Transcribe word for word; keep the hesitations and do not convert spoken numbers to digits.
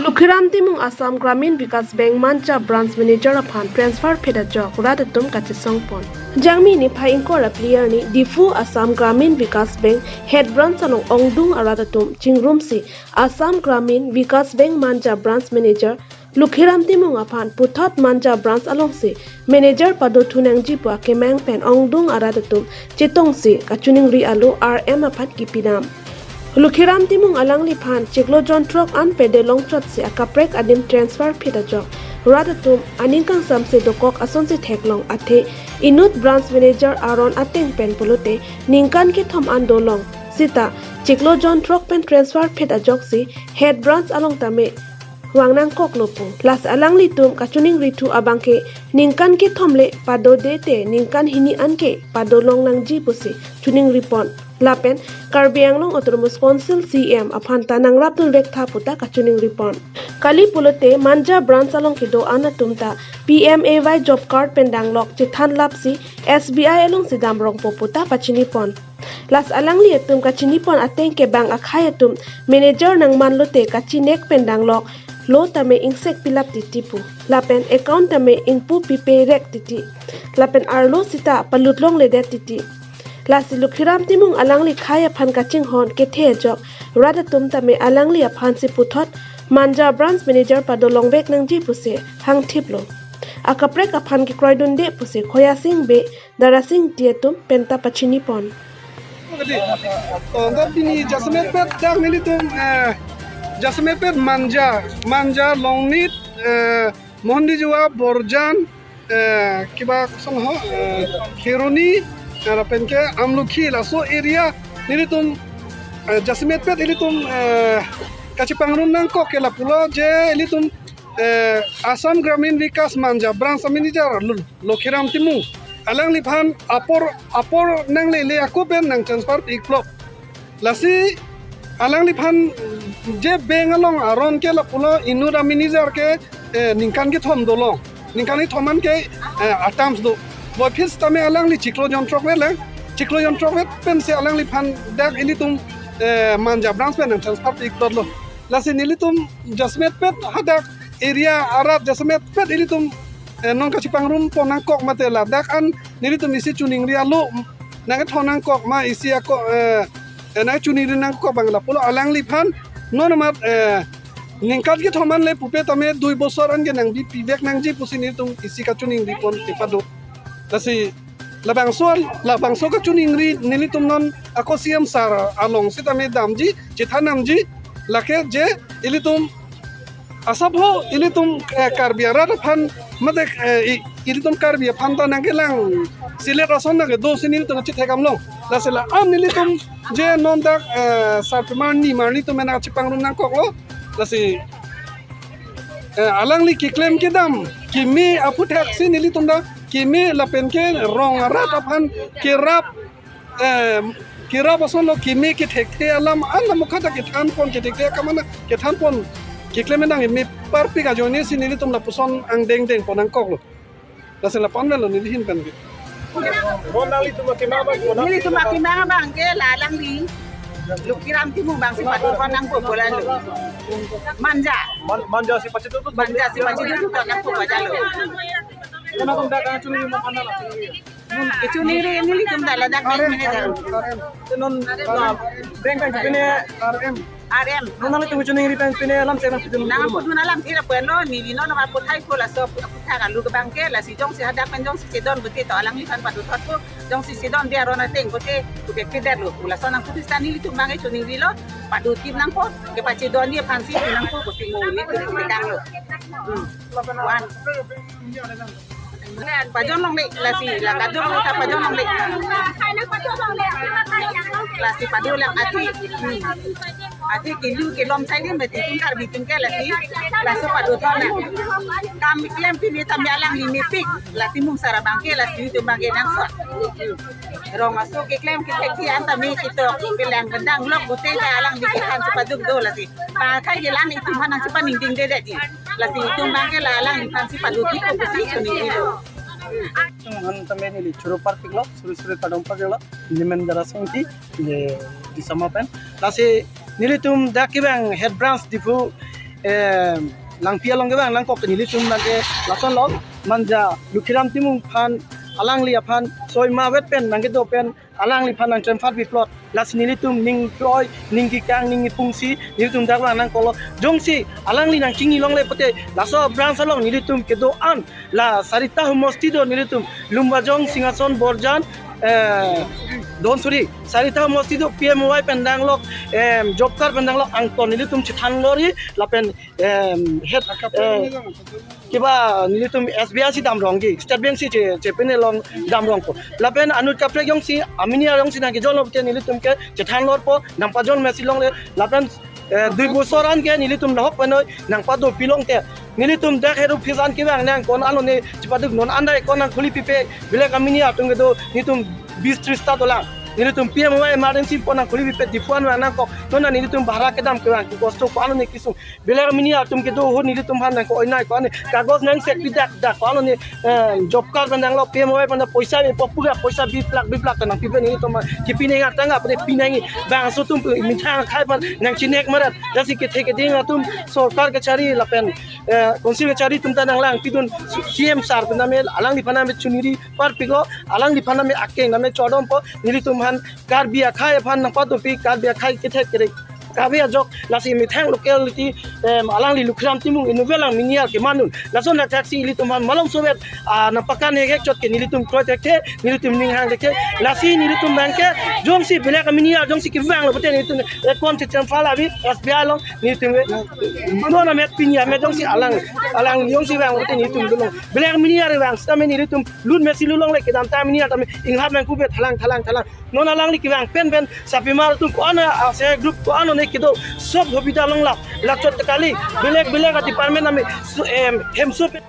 Lukhiram Timung Assam Gramin Vikas Bank Manja Branch Manager aphan transfer phit ajok rat atum kachesong pon. Jangmi niphai ingkoi ra phli arni Diphu Assam Gramin Vikas Bank Head Branch along ongdung arat atum chingrumsi Assam Gramin Vikas Bank Manja Branch Manager Lukhiram Timung aphan puthot Manja Branch alongsi manager pado thu nangji pu akemang pen ongdung arat atum chetongsi kachiningri alo R M aphan kipidam. Lukhiram Timung alangliphan chiklo jonthrok an pado longchotsi akaprek adim transfer phit ajok rat atum aning kangsamse dokok asonsi theklong athe inut branch manager aron ateng pen pulote ningkan kethom an dolong sita chiklo jonthrok pen transfer phit ajoksi head branch along tame vang nangkoklo pu. Lasi alanglitum kachiningri thu abangke ningkan kethom le padode te ningkan hini anke pado long nangji pusi chiningri pon. Lapen Karbi Anglong Autonomous Council C E M aphan ta nangrapdun vektha puta kachiningri pon. Kali pulote Manja Branch along kedo an atum ta P M A Y job card pen danglok chethan lapsi S B I alongsi damrongpo puta pachini pon. Lasi alangli atum kachini pon ateng ke bang akhei atum manager nangman lote kachinek pen dangloklo tame ingsekpi lap titi pu. Lapen account tame ingpu pipe rek titi. Lapen arlo sita palut longledet titi. Lasi Lukhiram Timung alangli khei aphan kachinghon kethe ajok rat atum tame alangli aphansi puthot Manja Branch Manager pado longvek nangji pusi hangthiplo. Akaprek aphan kekroidunde pusi Khoyasing Bey, Darasing Ingti atum penta pachini pon. Tonda pini jasemet pet dak nelitum, eh, jasemet pet Manja, Manja, Longnit, eh, Mohendijowa, Borjan, eh, kiba koson ho, eh, Kheroni, eh, lapen ke Amlokhi laso area nelitum, eh, jasemet pet ilitum, eh, kachepangrum nangkok ke lapulo je ilitum, eh, Assam Gramin Vikas Manja Branch Manager Lu-, Lukhiram Timung alangliphan apor apor nanglele ako pen nang transfer ik plok. Lasi alangliphan je bank along aron ke lapulo inut amanager ke, eh, ningkan kethom dolong. Ningkan kethom an ke, eh, a-terms do. Boy phis tame alangli chiklo jonthrok vet lang. Chiklo jonthrok vet pensi alangliphan dak ilitum, eh, Manja Branch pen nang transfer ik plotlo. Lasi nelitum jasemet pet hadak area arat jasemet pet ilitum, eh, non kachepangrum pon nangkok mate ladak an nelitum isi chiningri alo nangkethon nangkok ma isi ako, eh, eh, nangchiningri nangkok bang lapulo alangliphan non amat, eh, ningkan kethom an le pupe tame dui bosor an ke nangbi pivek nangji pusi nelitum isi kachiningri pon kepado. Lasi labangso, labangso kachiningri nelitum non ako C M sir along sitame damji, chethan damji, lake je ilitum asapho ilitum, eh, Karbi arat aphan, mate, eh, i-, ilitum Karbi aphan ta nangkelang silet ason nangkedo si nelitum chethek damlong. Lasi la-an nelitum je non dak, eh, sarpimar ni mar nelitum ena chepangrum nangkoklo. Lasi, eh, alangli keklem kedam keme aputhaksi nelitum ta keme lapen ke rong arat aphan kerap, eh, kerap asonlo keme kethekthe alam an lamukha ta kethan pon, kethekthe akam an kethan pon, keklem kedam keme parpik ajoine si nelitum lapuson angdeng deng pon nangkoklo. Lasi lapu-an avelo neli ahin pen ke. Bon nanglitum akemang abang, bon nang- Nelitum akemang abang ke la alangli Lukhiram Timung abangsi pado thon nangpo pu lalo. Manja. Man-, Manja si pachethon, Manja si pachethon nangpo pu lalo. Kenapa dak kachiningri mo aphan la? Kachiningri nelitum ta ladak bank manager. Te non, ah, bank pen pine R M. R M. Non nanglitum kachiningri pen pine alam chenam pidun. Nangpudun alam thira pulo, neli non amat puthai ko laso aphuthak alu ke abangke, lasi jongsi hadak pen jongsi chedon pulote to alangliphan pado thotpo, jongsi chedonde aron ateng pulote, pulote kredit lo, laso nangpudun sita nelitum abangke chiningrilo, pado thip nangpo, kepachedonde aphansi nangpo pusi mo nelitum kedang lo. Hmm. Wan. Pajong longle, lasi la kadokave ta pajong longle. Lasi pado lang athe. Hmm. Athe kelu kelom sai din beti tum Karbi tum ke lasi. Laso pado thon na. Kam klem pine tame alangli mepik. La Timung sar abangke lasi tum abangke nangsot. Hmm. Rong aso keklem kethekthi an tame ketok kelang kedang lok pulote ta alangli kethansi paduk do lasi. Pakai ke lang itum aphan nangsi paningding dedeji. Lasi itum abangke la alangliphansi pado thippo pusi chiningrilo. Itum aphan tame neli choro parpiklo, suri suri kardom parpiklo, neli men Darasing Ingti, neli Disama pen. Lasi nelitum dak kevang head branch Diphu, eh, Langpi along kevang nangkok nelitum nangke lason lo, manja Lukhiram Timung aphan, alangli aphan soi ma vet pen nangkedo pen alangliphan nangtremphar biplot. Lasi nelitum ning kroi, ning kikang, ning ipungsi nelitum dak vang nangkoklo. Jongsi alangli nangchingni longle pute laso branch along nelitum kedo-an la Sarita Homosti do nelitum Lumbajong, Singhason, Borjan, eh, Dhansiri. Sarita Homosti do P M Y pen danglok, em, job card pen danglok angton nelitum chethan lori lapen, em, het, eh, kiba nelitum S B I si damrong ke, State Bank si che, chepene long damrongpo. Lapen anut kaprek jongsi, amini jongsi nangkejor lo pute nelitum ke chethan lorpo, nangpajor mesi longle, lapen, eh, dui bosor an ke nelitum lahok penoi nangpado pilong te. Nelitum dak heru phisan kevang nang ko-an alone chepaduk non andai ko nangkhuli pipe, belek amini atum kedo nelitum bis tris ta dolang. Nelitum P M Y emergency ko nangkhuli pipe, Diphu an vang nangkok, non nelitum bhara kedam kevang ke kosto ko alone kesung. Belek amini atum kedo ahut nelitum aphan nangko-oinai ko-an kagos nangsekpi dak dak ko alone, eh, job card pen danglo, P M Y pen poisa ave pu pura poisa biplak biplak ta nangpipe nelitum aphan. Kipine ngak tangka pade pinangi bangso atum methang akhai aphan nangchinek marat. Lasi kethe keding atum sorkar kachari lapen, eh, council kachari atum ta nanglangpidun, C M sir pen tame alangliphan tame chuniri parpiklo, alangliphan tame akeng tame chodompo, nelitum aphan Karbi akhai aphan nangpathupi, Karbi akhai kethe kerek kave ajok, lasi methang locality, em, alangli Lukhiram Timung inutvet lang miniar kemanun. Lason athak si ilitum aphan malom sovet, ah, nangpakan hek hek chot ke nelitum kroi thekthe, nelitum ninghang thekthe. Lasi nelitum abang ke jongsi belek aminiar jongsi kevang lo pute nelitum, eh, kon che chempha labi S B I along nelitum ke. Mano na met pinya met jongsi alang, alang jongsi vang lo pute nelitum dolo. Belek aminiar vang sitame nelitum lut mesi lut longle, kedam ta aminiar tame inghap nangkube thalang thalang thalang. Non alangli kevang pen pen sapimar atum ko-an, ah, se group ko-an one kedo sob hobida longlap. Lachot kali belek belek a-department tame su-, em, hemso pen